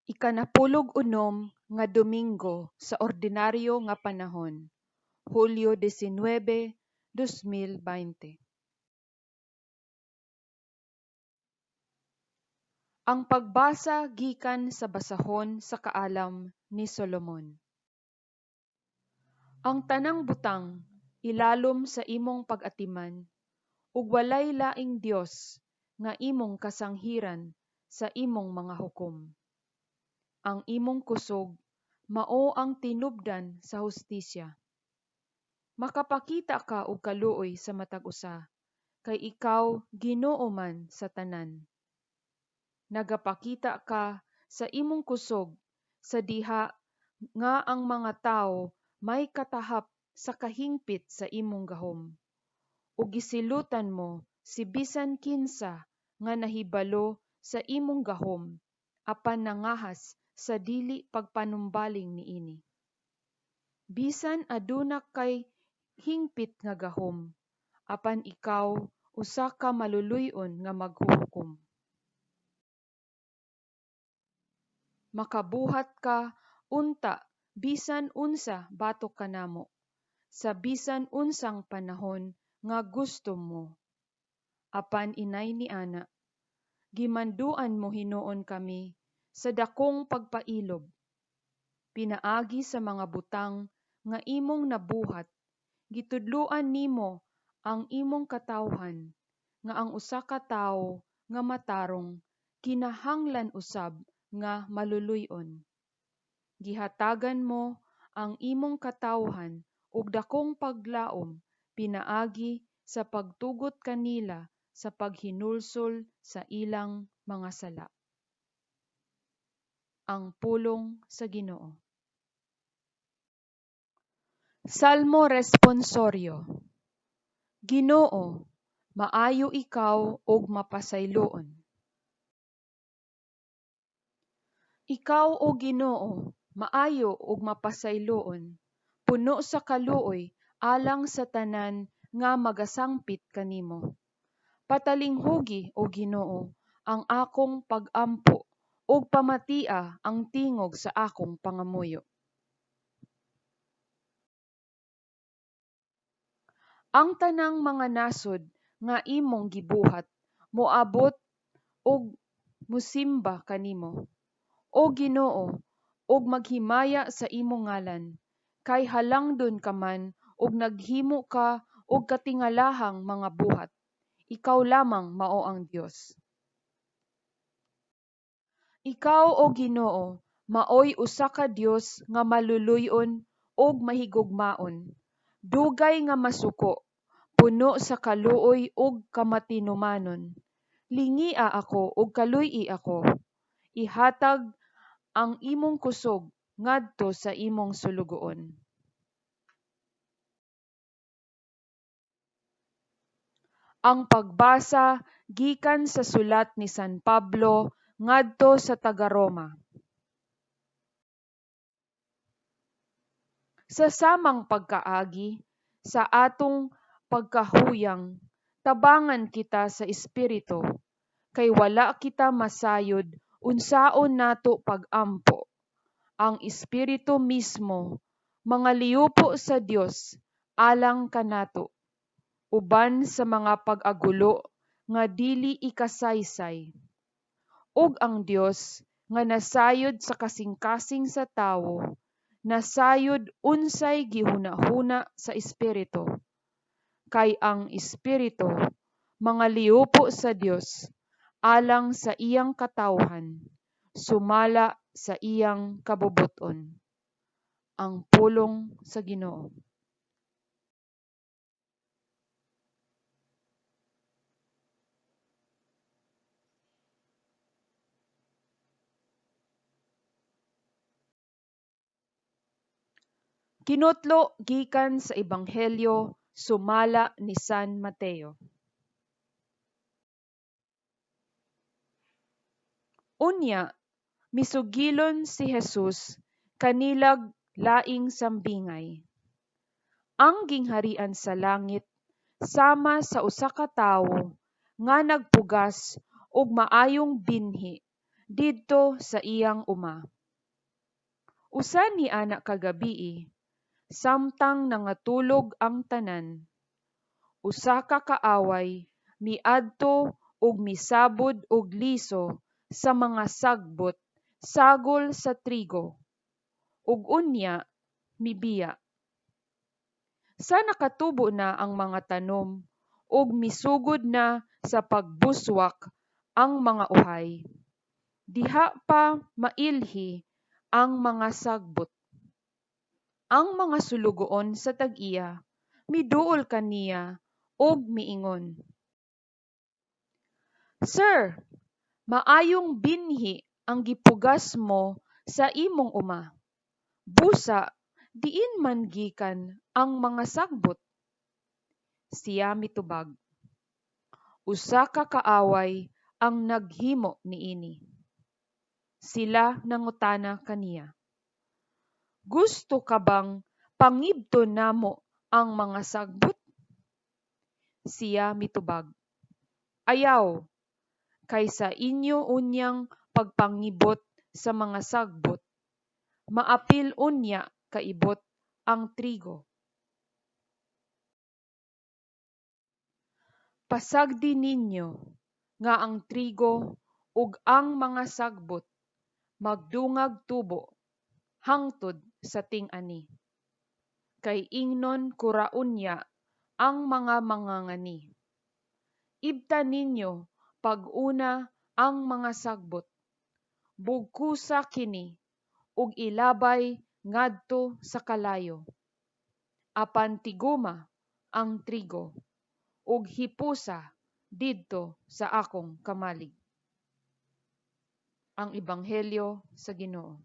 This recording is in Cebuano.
Ikanapulog-unom nga Domingo sa Ordinaryo nga Panahon, Hulyo 19, 2020. Ang pagbasa gikan sa basahon sa Kaalam ni Solomon. Ang tanang butang ilalom sa imong pag-atiman, ug walay laing Dios nga imong kasanghiran sa imong mga hukom. Ang imong kusog mao ang tinubdan sa hustisya. Makapakita ka og kaluoy sa matag usa, kay ikaw Ginoo man sa tanan. Nagapakita ka sa imong kusog sa diha nga ang mga tawo may katahap sa kahingpit sa imong gahom, ug gisilutan mo si bisan kinsa nga nahibalo sa imong gahom apan nangahas sa dili pagpanumbaling niini. Bisan aduna kay hingpit nga gahom, apan ikaw usa ka maluluy-on nga maghuhukom. Makabuhat ka unta bisan unsa batok kanamo, sa bisan unsang panahon nga gusto mo. Apan inay niana, gimanduan mo hinuon kami sa dakong pagpailob. Pinaagi sa mga butang nga imong nabuhat, gitudloan nimo ang imong katawhan nga ang usa ka tawo nga matarong kinahanglan usab nga maluluy-on. Gihatagan mo ang imong katawhan og dakong paglaom pinaagi sa pagtugot kanila sa paghinulsol sa ilang mga sala. Ang pulong sa Ginoo. Salmo Responsorio. Ginoo, maayo ikaw ug mapasayloon. Ikaw, o Ginoo, maayo ug mapasayloon, puno sa kaluoy alang sa tanan nga magasangpit kanimo. Patalinghugi, o Ginoo, ang akong pag-ampo ug pamatia ang tingog sa akong pangamuyo. Ang tanang mga nasod nga imong gibuhat moabot ug mosimba kanimo, o Ginoo, ug maghimaya sa imong ngalan, kay halangdon ka man ug naghimo ka og katingalahang mga buhat. Ikaw lamang mao ang Dios. Ikaw, o Ginoo, maoy usa ka Dios nga maluluy-on ug mahigugmaon, dugay nga masuko, puno sa kaluoy ug kamatinumanon. Lingia ako ug kaluy-i ako. Ihatag ang imong kusog ngadto sa imong sulugoon. Ang pagbasa gikan sa sulat ni San Pablo ngadto sa taga-Roma. Sa samang pagkaagi sa atong pagkahuyang, tabangan kita sa Espiritu, kay wala kita masayod unsaon nato pag-ampo. Ang Espiritu mismo mangaliwpo sa Dios alang kanato, uban sa mga pag-agulo nga dili ikasaysay. Ug ang Dios nga nasayod sa kasing-kasing sa tawo, nasayod unsay gihunahuna sa Espiritu. Kay ang Espiritu mangaliwpo sa Dios alang sa iyang katawhan, sumala sa iyang kabubut-on. Ang pulong sa Ginoo. Kinutlo gikan sa Ebanghelyo sumala ni San Mateo. Unya, misugilon si Jesus kanilag laing sambingay. Ang gingharian sa langit sama sa usa ka tawo nga nagpugas og maayong binhi didto sa iyang uma. Usa ni ana ka gabii, samtang nangatulog ang tanan, usa ka kaaway miadto ug misabod og liso sa mga sagbot sagol sa trigo, ug unya mibiya. Sa nakatubo na ang mga tanom ug misugod na sa pagbuswak ang mga uhay, diha pa mailhi ang mga sagbot. Ang mga sulugoon sa tag-iya miduol kaniya ug miingon, 'Sir, maayong binhi ang gipugas mo sa imong uma. Busa diin man gikan ang mga sagbot?' Siya mitubag, 'Usa ka kaaway ang naghimo niini.' Sila nangutana kaniya, 'Gusto ka bang pangibton namo ang mga sagbot?' Siya mitubag, 'Ayaw, kay sa inyo unyang pagpangibot sa mga sagbot, maapil unya kaibot ang trigo. Pasagdi ninyo nga ang trigo ug ang mga sagbot magdungag tubo hangtod sa ting-ani. Kay ingnon ko ra unya ang mga mangangani, Ibta ninyo pag-una ang mga sagbot, bugkosa kini ug ilabay ngadto sa kalayo. Apan tigoma ang trigo ug hipusa didto sa akong kamalig.' Ang Ebanghelyo sa Ginoo.